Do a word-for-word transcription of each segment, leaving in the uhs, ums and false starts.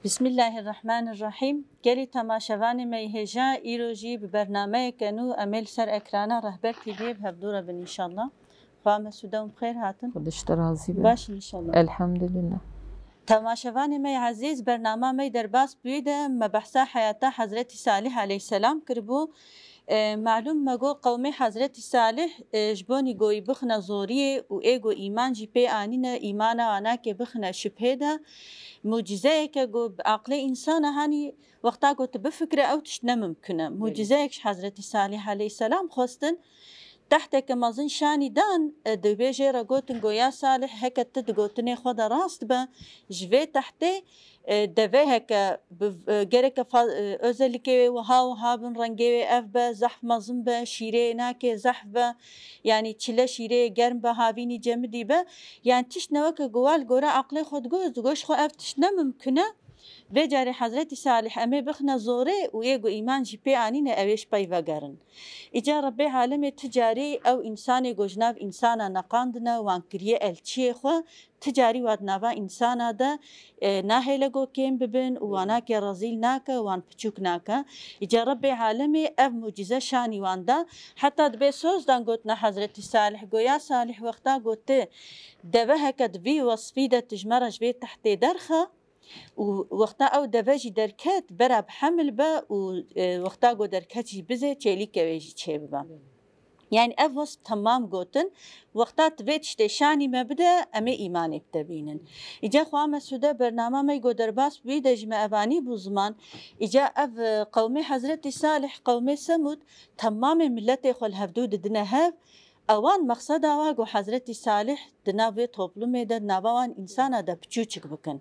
Bismillahirrahmanirrahîm. Gelî temaşevanê me yê hêja, îro jî bi bernameyeke nû em ê li ser ekrana Rehber T V'yê bi hevdû re bin înşallah. Xwa Mesûde hûn bi xêr hatin. Xwedê ji te razî be. Baş in înşallah. Elhamdulillah. Temaşevanê me yê ezîz, bernama me yê derbas bûyî de me behsa heyata Hezretî Salih aleyhisselam kiribû. E, malûm me got qewmê Hezretî Salih, e, ji bo nî go wî bixine zoriyê û ê go îman jî pê anîne, îmana wan nake bixine şibhê de. Mucîzeyeke go bi aqlê însana hanî wexta go tu bifikire ew tişt ne mimkun e. Belê. Mucîzeyek ji Hezretî Salih aleyhisselam xwestin. Tehteke mezin şanî dan, e, di wê jê re gotin go ya Salih, heke tu di gotinê xwe de rast be, ji vê tehtê, e, deve heke bi, e, gereke fa-, e, özellikê wê wiha wiha bin, rengê wê ev be, zehf mezin be, şîrê nake zehf be, yanî çile şîrê germ be, havînî cemidî be. Yanî tişt ne weke go wa li gore aqlê xwe digot, digot ji xwe ev tişt ne mimkun e. Vê carê Hezretî Salih em ê bixine zorê û ê go îman jî pê anîne, ew ê ji pey vegerin. Îca Rebbê alemê ti carî ew însanê go ji nav însana neqandine, wan kiriye elçiyê xwe, ti carî wa di nava însana de, e, nahêle go kêm bibin û wan nake rezîl nake, wan piçûk nake. Îca Rebbê alemê ev mucîze şanî wan da. Heta dibê soz dan gotina Hezretî Salih, go ya Salih, wexta go tu deve heke di vî wesfî de tu ji me re ji vê tehtê derxe, û wexta ew deve jî derket, bera bi hemil be û, e, wexta go derket jî bizê, çêlîke wê jî çêbibe. Belê. Yanî ev wesf temam gotin, wexta tu vê tiştê şanî me bide, em ê îmanê bi te bînin. Îca xwa Mesûde bernama me go derbas bûyî de ji me evanî bû ziman. Îca ev, e, qewmê Hezretî Salih, qewmê Semûd, temamê miletê xwe li hevdû didine hev, ewan mexseda wa ku Hezretî Salih di nav vê toplumê de, di nava wan însana de piçûçik bikin.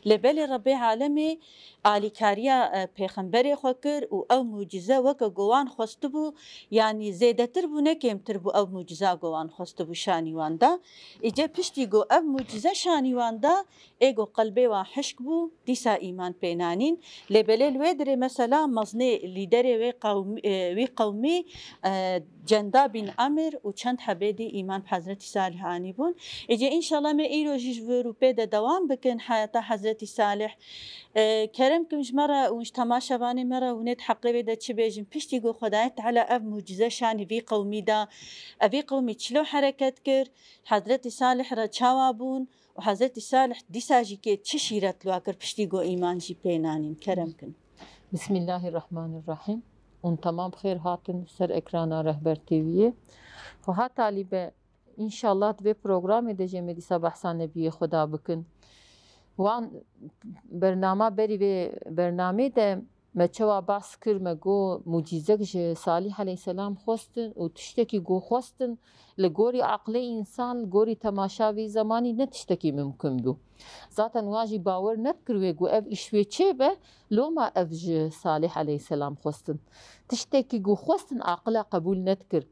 Lê belê Rebbê alemê alîkariya, e, pêxemberê xwe kir û ew mucize weke ku wan xwestibû, yanî zêdetir bû, ne kêmtir bû ew muciza ku wan xwestibû şanî wan da. Îce piştî ku ev mucize şanî wan da, ê ku qelbê wan hişk bû, dîsa îman pê nanîn. Lê belê li wê dirê mesela meznê lîderê wê qewm-, e, wî qewmî, e, Cenda bin Amir û çend hebê dî îman bi Hezretî Salih anîbûn. Êcê înşallah me îro jî ji vir û pê de dewam bikin heyata Hezretî Salih. E, kerem kim ji me re û ji temaşevanê me re hûn ê di heqê wê de çi bêjin? Piştî ku Xwedayê Teala ev mucize şanî vî qewmî da, ev vî qewmî çilo hereket kir, Hezretî Salih re çawa bûn û Hezretî Salih dîsa jî kê çi şîret li wa kir piştî ku îman jî pê nanîn? Kerem kin. Bismillahirrahmanirrahîm. Hûn temam bi xêr hatin ser ekrana Rehber T V'yê. Xwe ha talîbe, înşallah di vê programê de jê me dîsa behsa Nebiyê Xweda bikin. Wan bernama berî vê bernamê de me çawa behs kir, me got mucîzek ji Salîh aleyhisselam xwestin û tiştekî ku xwestin li gorî aqlê însan, li gorî temaşa vî zemanî ne tiştekî mimkun bû. Zaten wan jî bawer nedikir wê ku ev îş wê çêbe, loma ev ji Salîh aleyhisselam xwestin. Tiştekî ku xwestin aqila qebûl nedikir.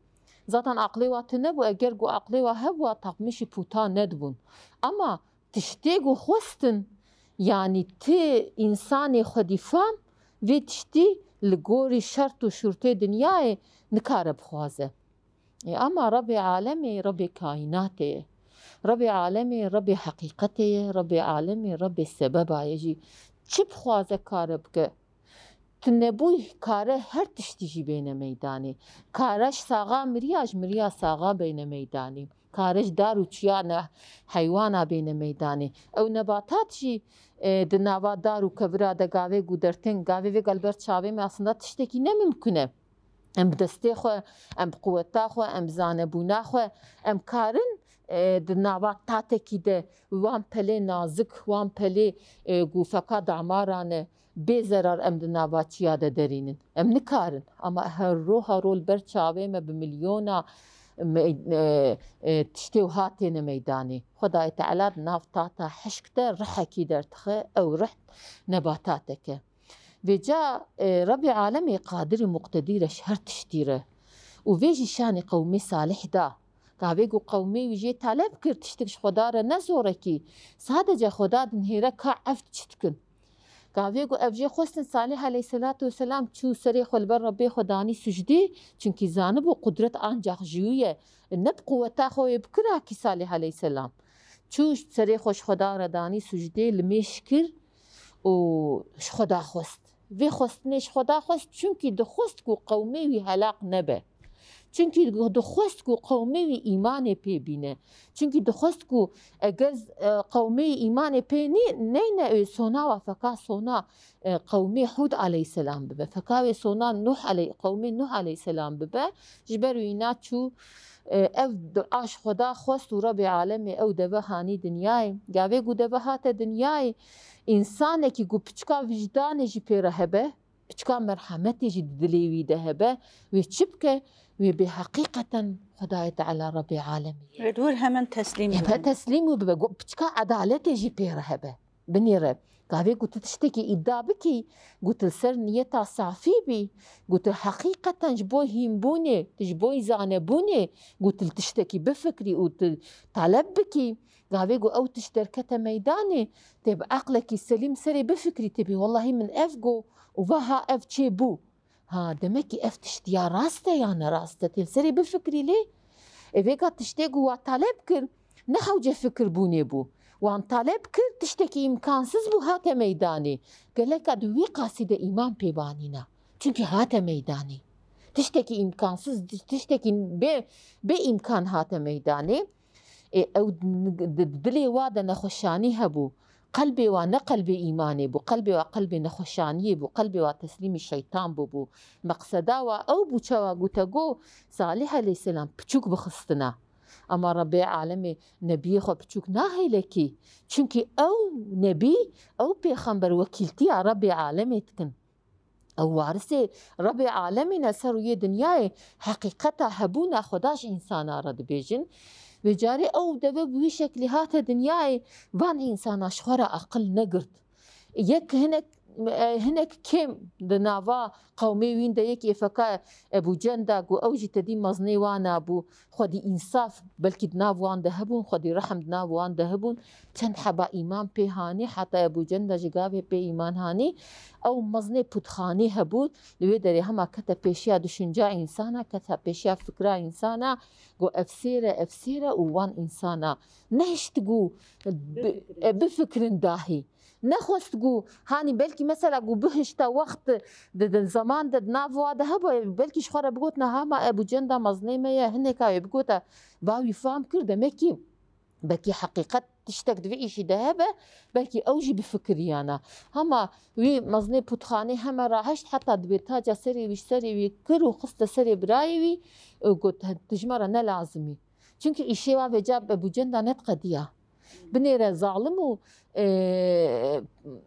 Zaten aqlê wa tune bû, eger ku aqlê wa hebûa, takmişî pûta nedibûn. Ama tiştê ku xwestin, yanî ti însanê xwedî fam, vê tiştî li gorî şert û şurtê dinyayê nikare bixwaze. E, ama Rebê alemê, Rebê kaînatê ye. Rebê alemê, Rebê heqîqetê ye, Rebê alemê, Rebê sebeba ye jî. Çi bixwaze kare bike. Tu nebûy kare her tiştî jî bêne meydanê. Kare ji saxa miriya, ji miriya saxa bêne meydanê. Kare ji dar û çiyana heywana bêne meydanê. Ew nebatat jî, e, di nava dar û kevira de gavê ku dertên, gavê vê gal ber çavê me aslında tiştekî ne mimkun e. Em bi destê xwe, em bi quweta xwe, em bi zanebûna xwe, em karin, e, di nava tatekî de wan pelê nazik, wan pelê, e, ku feka damaran e, bê zerar em di nava çiya de derînin. Em nikarin. Ama her ro her ro li ber çavê me bi milyona me-, e, e, tiştê wiha têne meydanê. Xwedayê Teala di nav tata hişk de rihekî derdixe, ew rih nebatatek e. Vêca, e, Rebê alemê qadirî muqtedîr e ji her tiştî re. Û vê jî şanê qewmê Salih da. Gavê ku qewmê wî jê taleb kir, tiştek ji Xweda re ne zorekî. Sadece Xweda dinihêre ka ev çi dikin. Gavê ku ev jê xwestin Salih aleyhisselatu vesselam çû serê xwe li ber Rebê xwe danî sucdê, çunkî zanibû qudret ancax ji wî ye. Ne bi quweta xwe wê bikira kî Salih aleyhisselam. Çû serê xwe ji Xweda re danî sucdê, limêj kir û ji Xweda xwest. Vê xwestinê ji Xweda xwest, çunkî dixwest ku qewmê wî helaq nebe. Çunkî dixwest ku qewmê wî îmanê pê bîne. Çunkî dixwest ku eger, e, qewmê wî îmanê pê nî-, neyne, wê sona wa feka sona, e, qewmê Hûd aleyhisselam bibe. Feka wê sona Nuh aley-, qewmê Nuh aleyhisselam bibe. Ji ber wîna çû, e, ev dua ji Xweda xwest û Rebê alemê ew deve hanî dinyayê. Gavê ku deve hate dinyayê, însanekî ku piçka wijdanê jî pê re hebe, piçka merhemetê jî di dilê wî de hebe, wê çi bike? Wê bê heqîqeten Xwedayê Teala Rebê alemê ye. Wê di wir hemen teslîm Hebe bibe. Teslîm û bibe. Go-, piçka edaletê jî pê re hebe. Binêre. Gavê ku tu tiştekî îdia bikî, ku tu li ser niyeta safî bî, ku tu heqîqeten ji bo hînbûnê, tu ji bo zanebûnê, ku tu li tiştekî bifikirî û tu taleb bikî, gavê ku ew tişt derkete meydanê, tê bi eqlekî selîm serê bifikirî, tê bî, wellahî min ev got û vaha ev çêbû. Ha, demek ki ev tişt ya rast e ya ne rast e, tê li serê bifikirî lê. Ê vêga tiştê ku wa taleb kir, ne hewce fikirbûnê bû. Wan taleb kir, tiştekî îmkansiz bû, hate meydanê. Geleka di wî qasî de îman pê banîna. Çunkî hate meydanê. Tiştekî îmkansiz, tiştekî bê, bê îmkan hate meydanê. Ê, ew di, di dilê wa de nexweşanî hebû. Qelbê wa ne qelbê îmanê bû, qelbê wa qelbê nexweşaniyê bû, qelbê wa teslîmî şeytan bûbû. Meqseda wa ew bû, çawa gote, got, Salih aleyhisselam piçûk bixistina. Ama Rebbê alemê nebiyê xwe piçûk nahêle kî. Çunkî ew nebî, ew pêxember wekîltiya Rebbê alemê dikin. Ew warisê Rebê alemî ne, ser rûyê dinyayê heqîqeta hebûna Xweda ji însana re dibêjin. Vê carê ew deve bi wî şeklî hate dinyayê, van însana ji xwe re aqil negirt. Yek hinek, e, hinek kêm di nava qewmê wîn de yekî feka Ebû Cenda ku ew jî tedî mezinê wana bû. Xwedî însaf belkî di nav wan de hebûn, xwedî rehm di nav wan de hebûn. Çend heba îman pê hanî, heta Ebû Cenda ji gavê pê îman hanî. Ew mezinê pûtxanî hebû, li wê derê hema kete pêşiya düşünca însana, kete pêşiya fikra însana, got, ev sêr e, ev sêr e û wan însana nehişt ku bi-, bifikirin, e, bifikirin dahî. Nexwest ku, hanî belkî mesela ku bihişta wext di, di zeman de di nav wa de hebû, belkî ji xwe re bigotna, hema Ebû Cenda mezinê me ye, hineka wê bigota, va wî fam kir, demekî belkî heqîqet tiştek di vî îşî de hebe, belkî ew jî bifikiriyana. Hema wî mezinê pûtxanê heme rahişt, heta dibê taca serê wî ji serê wî kir û xiste serê birayê wî û got, "He, tu ji me re ne lazim î." Çunkî îşê wa vêca bi Ebû Cenda nediqediya. Binêre zalim û, e,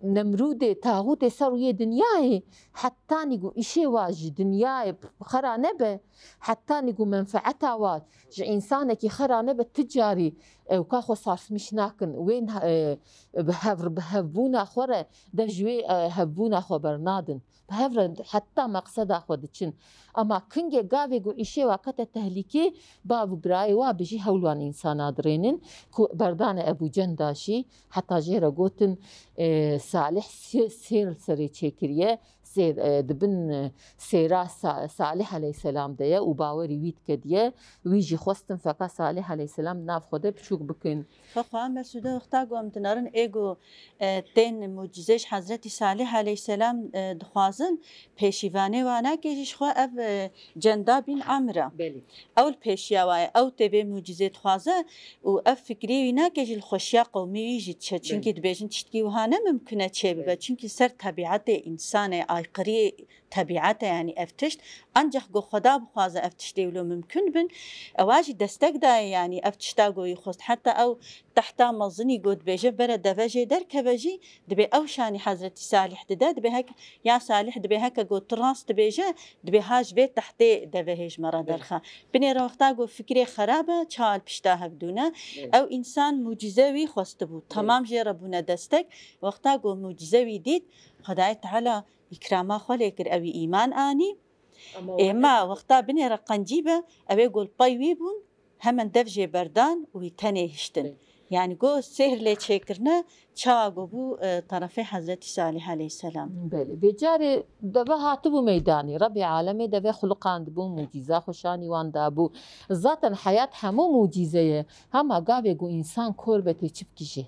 Nemrûdê, taxûtê ser rûyê dinyayê, hetanî ku îşê wa ji dinyayê xera nebe, hetanî ku menfeeta wa ji însanekî xera nebe, ti carî, e, weka xwe sarsmîş nakin. Wê, e, bi hev-, bi hevbûna xwe re dev ji wê, e, hevbûna xwe bernadin. Bi hev re heta meqseda xwe diçin. Ama kingê gavê ku îşê wa kete tehlîkê, bav û birayê wa bi jî hewl wan însana dirênin ku berdane Ebû Cenda jî heta jê re gotin, e, Salih sê-, sêr li serê çêkiriye. Sêr, e, di bin, e, sêra Sa-, Salih aleyhisselam de ye û bawerî wî dike diye. Wî jî xwestin feka Salih aleyhisselam di nav xwe de piçûk bikin. Xwe xwe Mesûde wexta ku em dinarin ê ku, e, tên mucîzê ji Hezretî Salih aleyhisselam, e, dixwazin, pêşîvanê wan nake jî ji xwe ev, e, Cenda bin Amr e. Belê. Ew li pêşiya wa ye, ew tê vê mucîzê dixwaze û ev fikrê wî nake jî li xweşiya qewmê wî jî diçe. Belê. Çunkî dibêjin tiştkî wiha ne mimkun e çêbibe. Belê. Çunkî ser tebîetê însanê, aykiriyê tebîet e, yanî ev tişt. Ancax ku Xweda bixwaze ev tiştê wilo mimkun bin, ewa jî destek daye, yanî ev tişta ku wî xwest. Heta ew tehta mezinî ku dibêje bere deve jê derkeve jî, dibê ew şanî Hezretî Salih dide, dibê hek-, ya Salih dibê heke ku tu rast dibêje, dibê ha ji vê tehtê devehê ji me re Belê. Derxe. Binêre wexta ku fikrê xerab e, çawa li pişta hev dûne. Belê. Ew însan mucîze wî xwestibû. Belê. Temam jê re bûne destek. Wexta ku mucîze wî dît, Xwedayê Teala îkrama xwe lê kir, ewî îman anî. Ama Ê wexta ma wexta binêre qencî be, ew ê ku li pey wî bûn, hemen dev jê berdan û wî tenê hiştin. Belê. Yanî ku sêhr lê çêkirine, çawa ku bû, e, terefê Hezretî Salih aleyhisselam. Belê. Vê carê deve hatibû meydanê. Rebê alemê deve xuluqandibû, mucîza xwe şanî wan dabû. Zaten heyat hemû mucîze ye. Hema gavê ku însan kor be tê çi bikî jê?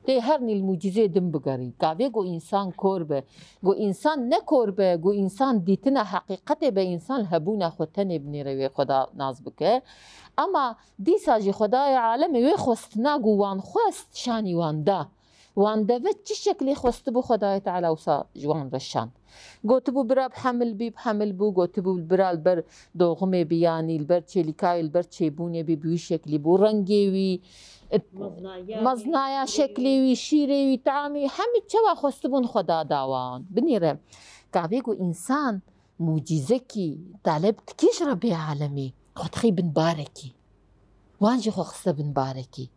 Tê her nîl mucîzê din bigerî. Gavê ku însan kor be, ku însan ne kor be, ku însan dîtina heqîqetê be, însan hebûna xwe tenê binêre wê Xweda nas bike. Ama dîsa jî Xwedayê alemê wê xwestina ku wan xwest şanî wan da. Wan deve çi şeklê xwestibû Xwedayê Teala wisa ji wan re şand. Gotibû bira bi hemil bî, bi hemil bû, gotibû bira li ber doğumê bî, yanî li ber çêlîkayê, li ber çêbûnê bî, bi wî şeklî bû, rengê wî, e, Meznaya meznaya şeklê wî, şîrê wî, tamê wî, hemî çawa xwestibûn Xweda da wan. Binêre, gavê ku însan mucîzekî taleb dikî ji Rebbê alemê, xwe dixî bin barekî. Wan jî xwe xiste bin barekî.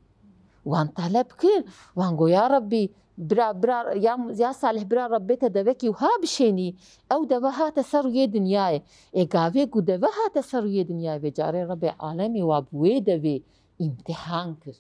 Wan taleb kir, wan got, ya Rebbî, bira, bira, ya, ya Salih, bira Rebbê te devekî wiha bişênî, ew deve hate ser rûyê dinyayê. Ê gavê ku deve hate ser rûyê dinyayê, vê carê Rebbê alemê wa bi wê devê îmtihan kir.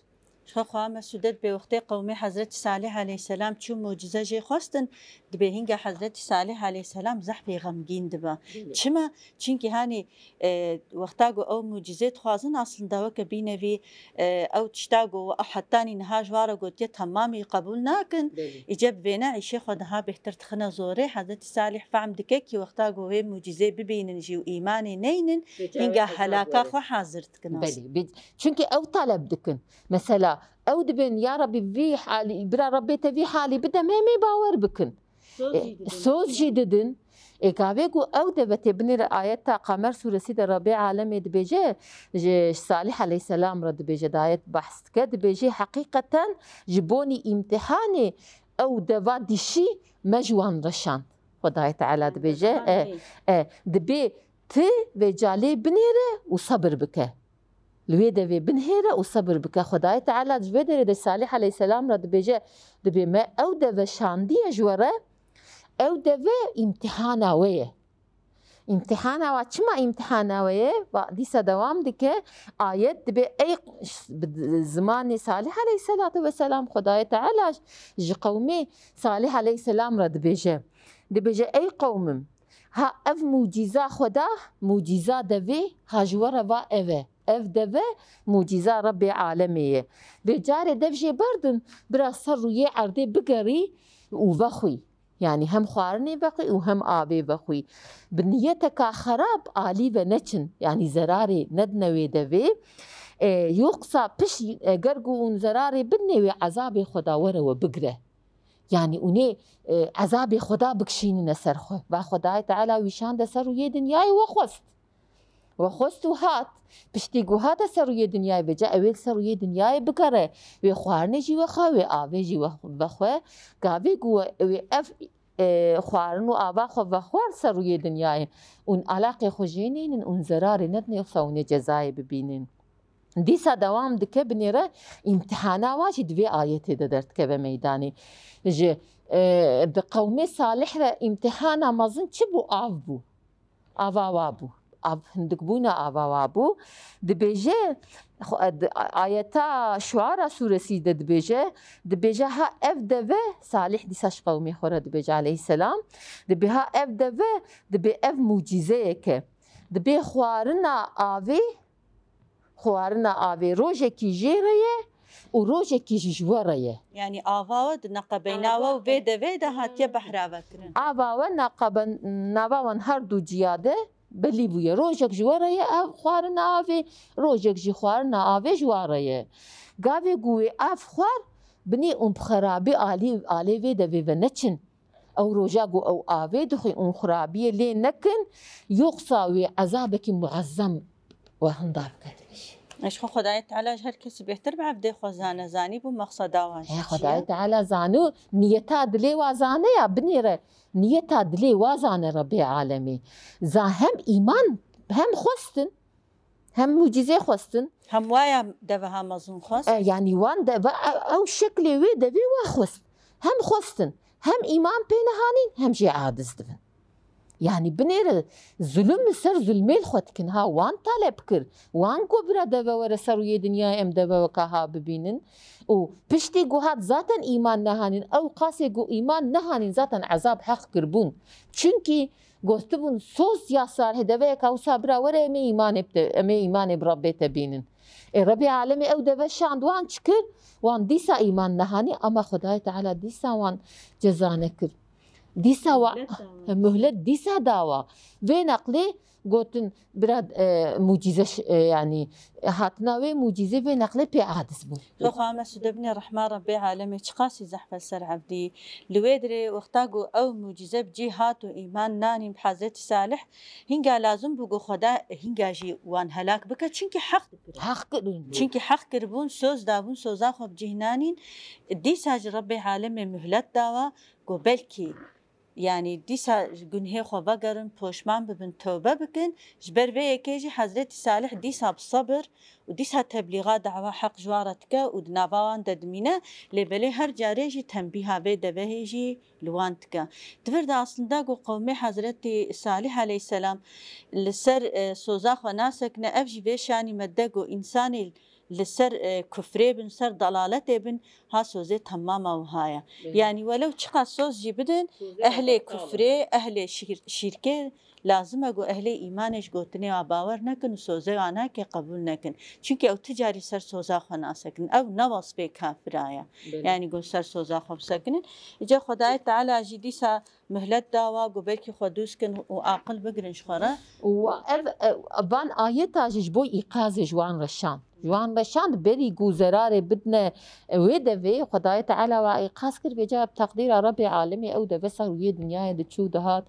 Ji xwe xwe me sûdet bê wextê qewmê Hezretî Salih aleyhisselam çû mucize jê xwestin, dibê hînga Hezretî Salih aleyhisselam zehfê xemgîn dibe. Belê. Çima? Çimkî hanî, e, wexta ku ew mucizê dixwazin, aslında weke bînevî, e, ew tişta ku ew hetanî niha ji wan re gotiye temamî qebûl nakin. Belê. Îce bi vêne îşê xwe daha bêhtir dixine zorê. Hezretî Salih fehm dike kî wexta ku wê mucizê bibînin jî û îmanê neynin, Pêça hînga wê helaka xwe hazir dikin. Belê, bê-, çimkî ew taleb dikin. Mesela, ew dibên, ya Rebbî, vî halî, bira Rebbê te vî halî bide me, em ê bawer bikin. Soz E, jî didin. Soz jî didin. Ê gavê ku ew deve tê binêre ayeta Qamer sûresî de Rebbê alemê dibêje, ji Salih aleyhisselam re dibêje, di ayet behs dike, dibêje, heqîqeten ji bonî îmtihanê ew deva dişî me ji wan re şand. Xwedayê Teala dibêje, e, e, dibê tu vê calê binêre û sebir bike. Li wê devê binihêre û sebir bike. Xwedayê Teala ji vê derê de Salih aleyhisselam re dibêje, dibê me ew deve şandiye ji we re, ew deve îmtihana we ye. Îmtihana wa çima îmtihana we ye? Wa dîsa dewam dike, ayet dibê, ey, bi zimanê Salih aleyhisselatu vesselam Xwedayê Teala ji qewmê Salih aleyhisselam re dibêje. Dibêje, ey qewmim, ha ev mucîza Xweda, mucîza devê, ha ji we re va ev e. Ev deve mucîza Rebbê alemê ye. Vê carê dev jê berdin, bira ser rûyê erdê bigerî û vexwî. Yanî hem xwarinê vexwî û hem avê vexwî. Bi niyeteka xerab alî ve neçin. Yanî zerarê nedine wê devê. E, yoxsa piş, e, ger ku hûn zerarê bidinê wê ezabê Xweda were we bigire. Yanî hûnê, e, ezabê Xweda bikişînine ser xwe. Va Xwedayê Teala wî şande ser rûyê dinyayê we xwest. We xwest û hat. Piştî ku hate ser rûyê dinyayê, vêca ew ê li ser rûyê dinyayê bigere. Wê xwarinê jî wexwe, wê avê jî wex-, vexwe. Gavê ku we, wê ev, e, xwarin û ava xwe vexwe li ser rûyê dinyayê. Hûn alaqê xwe jê neynin, hûn zerarê nedinê, yoxsa hûnê cezayê bibînin. Dîsa dewam dike, binêre îmtihana wa jî di vê ayetê de derdikeve meydanê. Ji, e, bi qewmê Salih re îmtihana mezin çi bû? Av bû. Ava wa bû. Av, hindikbûna ava wa bû. Dibêje, xwe, di, ayeta Şuara sûresî de dibêje, dibêje, ha ev deve, Salih dîsa ji qewmê xwe re dibêje aleyhisselam, dibê ha ev deve, dibê ev mucîzeyek e. Dibê xwarina avê, xwarina avê rojekî jê re ye û rojekî jî ji we re ye. Yanî ava we di neqebeyna we û vê devê de hatiye behra vekirin. Ava we neqebe-, nava wan her du ciya de belî bûye. Rojek ji we re ye ev xwarina avê, rojek jî xwarina avê ji wan re ye. Gavê ku wê av xwar, binê ûn bi xerabî alî, alê vê devê ve neçin. Ew roja ku ew avê dixwî ûn xurabiyê lê nekin, yoxsa wê ezabekî muezzem we hinda bike dibêje. Ji xwe Xwedayê Teala ji her kesî bêhtir bi evdê xwe zane, zanî bû mexseda wan jî çi ye? He, Xwedayê Teala zanî û niyeta dilê wa zane ya, binêre niyeta dilê wa zane Rebbê alemê. Za hem îman hem xwestin. Hem mucîzê xwestin. Hem waya deveha mezin xwest. E, yanî wan deve, e, ew şeklê wê devê wa xwest. Hem xwestin, hem îman pê nehanîn, hem jê aciz dibin. Yanî binêre zulm li ser zulmê li xwe dikin ha, wan talep kir. Wan got bira deve were ser rûyê dinyayê em deve weka ha bibînin. Û piştî ku hat zaten îman nehanîn, ew qasê ku îman nehanîn zaten ezab heq kirbûn. Çimkî gotibûn soz ya Salih deveyeka wisa bira were em ê îmanê bi te, em ê îmanê bi Rebbê te bînin. Ê Rebbê alemê ew deve şand wan çi kir? Wan dîsa îman nehanî, ama Xwedayê Teala dîsa wan ceza nekir. Dîsa wa Muhlet dawa. Muhlet dîsa dawa. Vê neqlê gotin bira, e, mucize ş-, e, yanî hatina wê mucize vê neqlê pê aciz bû. Xwe xwe me sude binê rehma Rebbê alemê çiqasî zehf e ser evdî. Li wê dirê wexta ku ew mucize bi cî hat û îman nanîn bi Hezretî Salih, hînga lazim bû ku Xweda hînga jî wan helak bike, çimkî heq dikirin. Heq kirin. Çimkî heq kiribûn, soz dabûn, soza xwe bi cih nanîn. Dîsa jî Rebbê alemê muhlet dawa ku belkî, yanî dîsa ji gunhê xwe vegerin, poşman bibin, tewbe bikin. Ji ber vê yekê jî Hezretî Salih dîsa bi sebir û dîsa teblîxa dawa heq ji wan re dike û di nava wan de dimîne. Lê belê her carê jî tembîha vê devehê jî li wan dike. Di vir de aslında ku qewmê Hezretî Salih aleyhisselam li ser, e, soza xwe nasekine, ev jî vê şanî me de ku însanê li ser, e, kufrê bin, ser dalaletê bin, ha sozê temama wiha ye. Belê. Yanî welew çiqas soz jî bidin, Sozê ehlê heta kufrê, ehlê şîr-, şîrkê lazim e ku ehlê îmanê ji gotinê wa bawer nekin û sozê wa nake qebûl nekin. Çimkî ew ti carî ser soza xwe nasekin. Ew ne wesfê kafira ye. Belê. Yanî ku ser soza xwe bisekinin. Îca Xwedayê Teala jî dîsa muhlet dawa ku belkî xwe dûz kin û aqil bigirin ji xwe re. Û ev, e, van ayeta jî ji bo îqazê ji wan re şand. Ji wan re şand berî ku zerarê bidine, e, wê devê, Xwedayê Teala wa îqaz kir, vêca bi teqdîra Rebbê alemê ew deve ser rûyê dinyayê diçû dihat,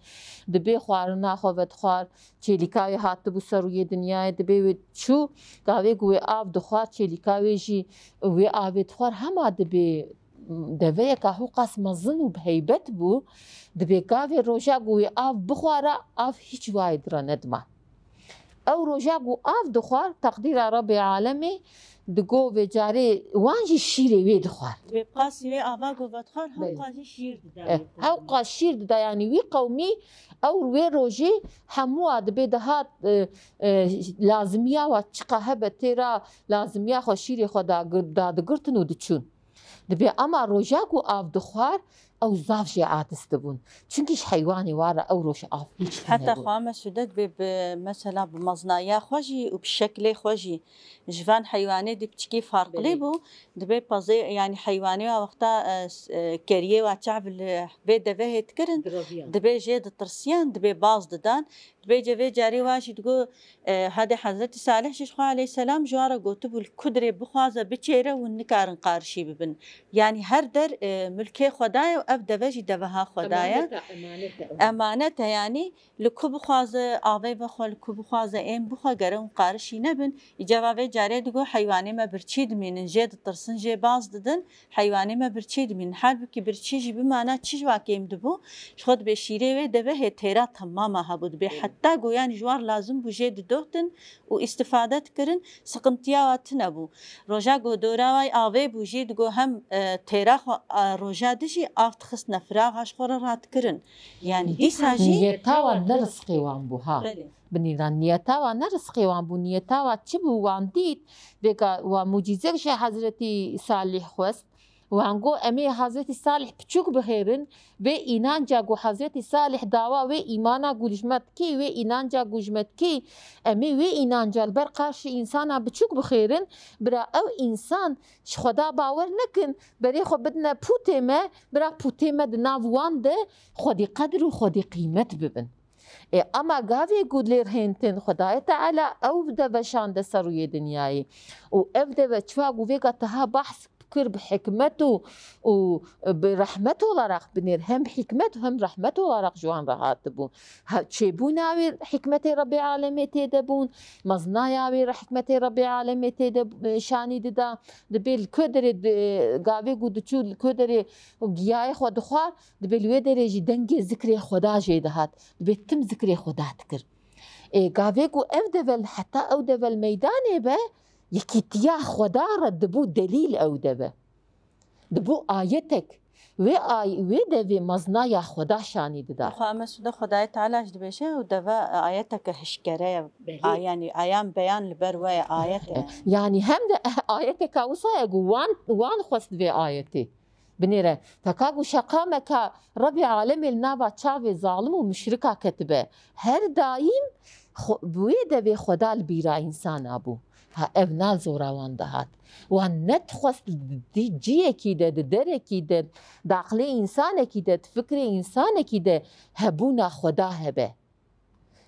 dibê xwarina xwe vedixwar, çêlîka wê hatibû ser rûyê dinyayê, dibê wê çû, gavê ku wê av dixwar, çêlîka wê jî wê avê dixwar, hema dibê deveyeka hûqas mezin û bi heybet bû, dibê gavê roja ku wê av bixwara, av hîç wayê di re nedima. Ew roja ku av dixwar, teqdîra Rebbê alemê digo vê carê wan jî şîrê wê dixwar. Dibê qasî wê ava ku vedixwar, Belê. hewqa jî şîr dida Eh, wê qewmî. Hewqa şîr dida, yanî wî qewmî ew wê rojê hemû a dibê dihat, e, e, lazimiya wa çiqa hebe têra lazimiya xwe şîrê xwe dagir-, dadigirtin û diçûn. Dibê ema roja ku av dixwar, ew zaf jê aciz dibûn. Çimkî ji heywanê wa re ew roj av hîç Heta tune bûn. Xwe me sude dibê bi, mesela bi meznayiya xwe jî û bi şeklê xwe jî ji van heywanê dî piçikî farqlî Belê. bû. Dibê pezê, yanî heywanê wa wexta, e, s-, e, keriyê wa çav li vê devehê dikirin, Direviyan. dibê jê ditirsiyan, dibê baz didan. Dibê cevê carê wa jî digo, e, hadê Hezretî Salih jî ji xwe aleyhisselam ji wan re gotibû, li ku dirê bixwaze biçêre, hûn nikarin qarişî bibin. Yanî her der, e, milkê Xweda ye û ev deve jî deveha Xweda ye. Emanet e, emanet e. Emanet e, yanî li ku bixwaze avê vexwe, li ku bixwaze êm bixwe, gere hûn qarişî nebin. Îcaba vê carê digo, heywanê me birçî dimînin, jê ditirsin, jê baz didin. Heywanê me birçî dimîn. Halbûkî birçî jî bimana çi ji wa kêm dibû? Ji xwe dibê şîrê wê devehê têra temama hebû. Dibê Belê. heta goyan ji wan lazim bû jê didotin û îstifade dikirin, siqintiya wa tune bû. Roja ku dora wê avê bû jî digo hem, e, têra xwe, e, roja dijî av dixistine firaxa ji xwe re radikirin. Yanî dîsa jî Niyeta wan ne rizqê wan bû ha. Belê. Binêran niyeta wan ne rizqê wan bû, niyeta wan çi bû? Wan dît, vêga wan mucîzek ji Hezretî Salih xwest. Wan got, em ê Hezretî Salih piçûk bixêrin, vê înanca ku Hezretî Salih dawa wê îmana ku ji me dikê, wê înanca ku ji me dikê, em ê wê înanca li ber qarşî însana biçûk bixêrin, bira ew însan ji Xweda bawer nekin, berê xwe bidine pûtê me, bira pûtê me di nav wan de xwedî qedir û xwedî qîmet bibin. Ê, ema gavê ku lê rihêntin, Xwedayê Teala ew deve şande ser rûyê dinyayê. Û ev deve çiwa ku vêga teha behs kir bi hikmet û, û bi rehmet olarak binêr, hem bi hikmet û hem rehmet olarak ji wan re hatibû. Ha, çêbûna wê hikmetê Rebbê alemê tê de bûn, meznaya wê re hikmetê Rebbê alemê tê de, e, şanî dida. Dibê li ku derê di, gavê ku diçû li ku derê giyayê xwe dixwar, dibê li wê derê jî dengê zikrê Xweda jê dihat. Dibê tim zikrê Xweda dikir. Ê, gavê ku ev deve li heta ew deve li meydanê be, yekîtiya Xweda re dibû delîl ew deve. Dibû ayetek. Wê ay, wê devê meznaya Xweda şanî dida. Xwe Mesûde Xwedayê Teala jî dibêje û deve ayeteke hişkere ye. Belê. A, yanî ayan beyan li ber we ye, ayet e. Yanî hem de ayeteka wisa ye ku wan, wan xwest vê ayetê. Binêre, feka ku şeqameka Rebî Alemê li nava çavê zalim û muşrika ketibe. Her daîm xwe, bi wê devê Xweda li bîra însana bû. Ha, ev na zora wan dihat. Wan nedixwest di ciyekî de, di derekî de, di aqlê însanekî de, di fikrê însanekî de hebûna Xweda hebe.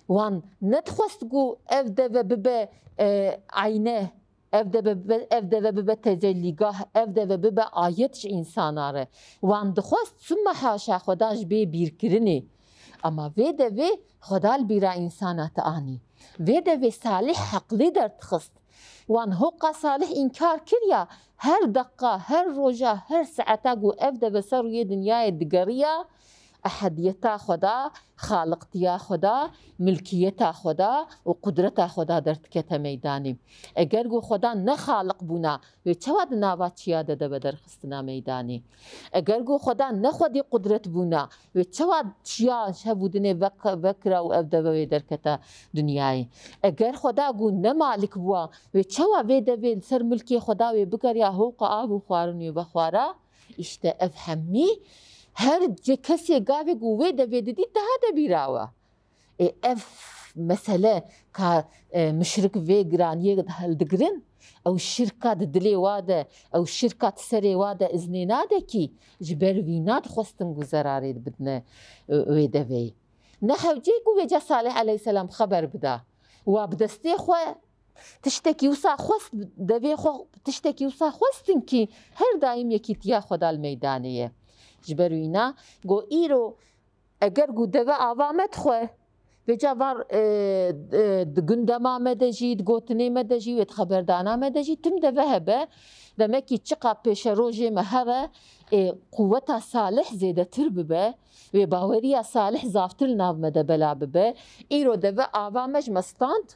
Wan nedixwest ku ev deve bibe, e, eyne, ev deve bibe, ev deve bibe tecellîgah, ev deve bibe ayet ji însana re. Wan dixwest summa haşa Xweda ji bê bîrkirinê. Ama vê devê Xweda li bîra însana te anî. Vê devê Salih heqlî derdixist. Wan hoqa Salih înkar kiriya. Her deqa, her roja, her saeta ku ev deve ser rûyê dinyayê digeriya, ehediyeta Xweda, xaliqtiya Xweda, milkiyeta Xweda û qudreta Xweda derdikete meydanê. Eger ku Xweda ne xaliq bûna, wê çawa di nava çiya de deve derxistina meydanê? Eger ku Xweda ne xwedî qudret bûna, wê çawa çiya ji hev û dinê vek-, vekira û ev deve wê derketa dinyayê? Eger Xweda ku ne malik bûa, wê çawa vê devê li ser milkê Xweda wê bigeriya hoqa av û xwarin wê vexwara? Îşte ev hemî her ce-, kesê gavê ku wê devê didî daha de bîra we. Ê, ev mesele ka, e, muşrik vê giraniyê hildigirin, ew şirka di dilê wa de, ew şirka di serê wa de iznê nade kî, ji ber wî nadixwestin ku zerarê bidine, e, wê deveyê. Ne hewcê ku vêca Salih aleyhisselam xeber bida. Wa bi destê xwe tiştekî wisa xwest, devê xwe tiştekî wisa xwestin kî her daîm yekîtiya Xweda li meydanê ye. Ji ber wîna go îro eger ku deve ava me dixwe, vêca var, e, e, di gundema me de jî, di gotinê me de jî, wê di xeberdana me de jî tim deve hebe. Demekî çiqa pêşerojê me here, ê, quweta Salih zêdetir bibe, wê baweriya Salih zaftir li nav me de bela bibe. Îro deve ava me ji me stand,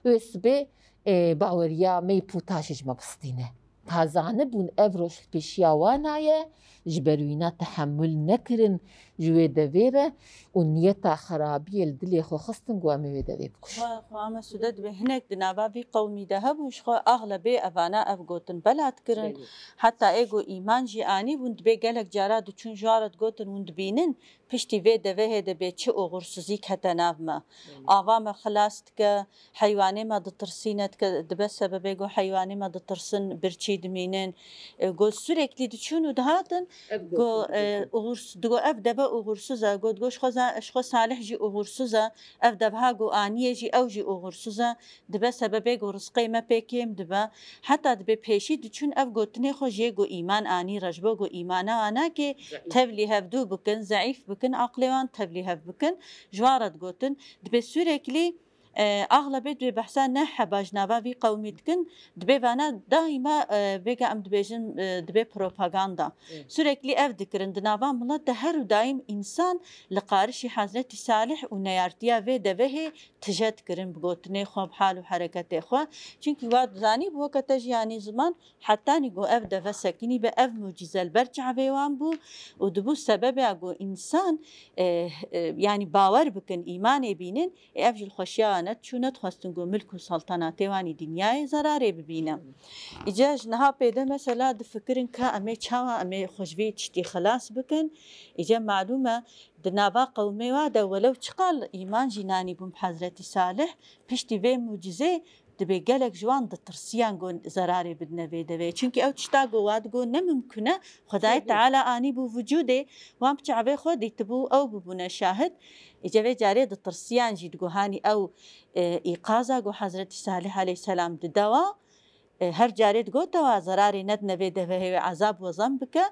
wê sibê, e, baweriya me yî pûta jî ji me bistîne. Ha zanibûn ev roj li pêşiya wan naye, ji ber wîna tehemul nekirin ji wê devê re û niyeta xerabiyê li dilê xwe xistin ku em ê wê devê bikujin. Xwe, xwe Mesûde dibê hinek di nava vî qewmî de hebû, ji xwe axlebê evana ev gotin bela dikirin. Belê. Heta ê ku îman jî anîbûn, dibê gelek cara diçûn ji wan re digotin, hûn dibînin, piştî vê devehê de bê çi oxursizîk hete nav me. Belê. Ava me xilas dike, heywanê me ditirsîne, dike, dibe sebebê ku heywanê me ditirsin, birçî dimînin. E, ku sürekli diçûn û dihatin, ev ku, gotin, e, digotin. Oxurs-, digo ev deve oxursiz e, ku digo ji xwe za-, ji xwe Salih jî oxursiz e, ev devha ku aniye jî ew jî oxursiz e, dibe sebebê ku rizqê me pê kêm dibe. Heta dibê pêşî diçûn ev gotinê xwe jê ku îman anî re, ji bo ku îmana anakê, zeîf, tevlî hevdû bikin, zeîf bikin, aqlê wan tevlî hev bikin, ji wan re digotin. Dibê sürekli, e, axlebê dibê behsa ne heba ji nava vî qewmî dikin, dibê vana daîma, e, vêga em dibêjin, e, dibê propaganda. Evet. Sürekli ev dikirin. Di nava milet de her û daîm însan li qarişî Hezretî Salih û neyartiya vê devehê tije dikirin bi gotinê xwe, bi hal û hereketê xwe. Çunkî wa zanî bi weke te jî yanî ziman, hetanî ku ev deve sekinî be, ev mucîze li ber çavê wan bû û dibû sebebê ku însan, e, e, yanî bawer bikin, îmanê bînin, ê ev jî li xweşiya wan nediçû, nedixwestin ku milk û seltenatê wan î dinyayê zerarê bibîne. Îca ji niha pê de mesela difikirin ka em ê çawa em ê xwe ji vê tiştî xilas bikin. Îca malûm e, di nava qewmê wa de welew çiqal îman jî nanîbûn bi Hezretî Salih, piştî vê mucîzê dibê gelek ji wan ditirsiyan ku zerarê bidine vê devê. Çunkî ew tişta ku wa digo ne mimkun e, Xwedayê, tabii, Teala anîbû vucûdê, wan bi çavê xwe dîtibû, ew bibûne şahid. Îca vê carê ditirsiyan jî digo hanî ew, e, îqaza ku Hezretî Salih aleyhisselam dide wa, e, her carê digote wa zerarê nedine vê devehê, wê ezab wezem bike,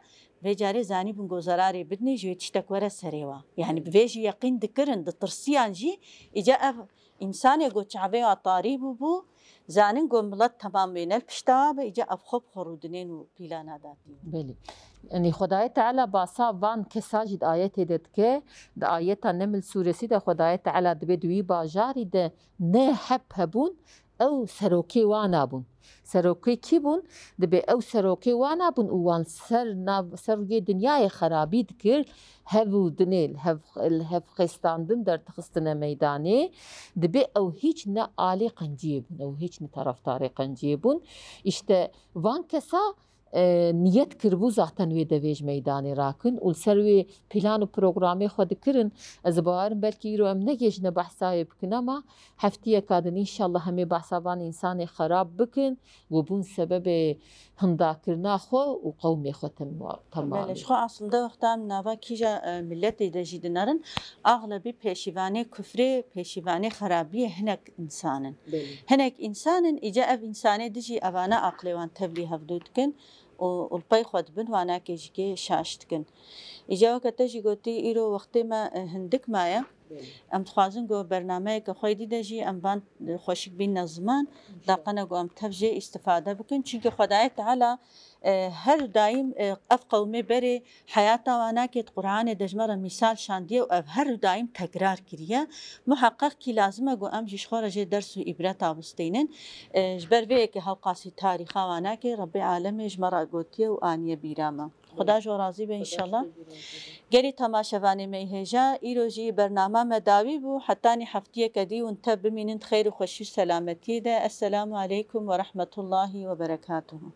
vê carê zanîbûn ku zerarê bidinê ji wê tiştek were serê wa. Yanî bi vê jî yeqîn dikirin, ditirsiyan jî, îca ev însanê ku çavê wa tarî bûbû, zanin ku milet temam wêne li pişta wa be, îca ev xwe bi xwe rûdinên û pîlana datîn. Belê. Yanî Xwedayê Teala basa van kesa jî di ayetê de dike, di ayeta Neml sûresî de Xwedayê Teala dibê di wî bajarî de ne heb hebûn, ew serokê wana bûn. Serokê kî bûn? Dibê ew serokê wana bûn û wan ser nav, ser rûyê dinyayê xerabî dikir, hev û dinê li hev, li hev xêstandin derdixistine meydanê. Dibê ew hîç ne alî qenciyê bûn, ew hîç ne taraftarê qenciyê bûn. Îşte van kesa, e, niyet kiribû zaten wê devê ji meydanê rakin û li ser wê plan û programê xwe dikirin. Ez bawerim belkî îro em negêjine behsa wê bikin, ama heftiyeka din înşallah em ê behsa van însanê xerab bikin ku bûn sebebê hindakirina xwe û qewmê xwe temwa-, temamê. Belê, ji xwe aslında wexta em nava kîja, e, miletê de jî dinerin, axlebî pêşîvanê kufrê, pêşîvanê xerabiyê hinek însan in. Belê. Hinek însan in, îca ev însanê dijî evane aqlê wan tevlî hevdû dikin û, û li pey xwe dibin, wanakê jî kê şaş dikin. Îca weke te jî gotî, îro wextê me, e, hindik maye. Belê. Em dixwazin ku bernameyeke xwe dî de jî em van, e, xweşik bînne ziman, înşallah, daqene ku em tev jê îstifade bikin. Çimkî Xwedayê Teala, e, her daîm, e, ev qewmê berê heyata wan nake, di Qur'anê de ji me re mîsal şandiye û ev her daîm tekrar kiriye. Muheqeq kî lazim e ku em jî ji xwe re jê ders û îbreta bistînin. E, ji ber vê yekê hewqasî tarîxa wan nake, Rebbê Alemê ji me re gotiye û aniye bîra me. Xuda ji we razî be înşallah. Gelî temaşevanê me yê hêja, îro jî bernama me dawî bû. Hetanî heftiyeke dî hûn tev bimînin di xêr û xweşî û selametiyê de. Esselamu aleykum ve rahmetullahi ve berekatuhu.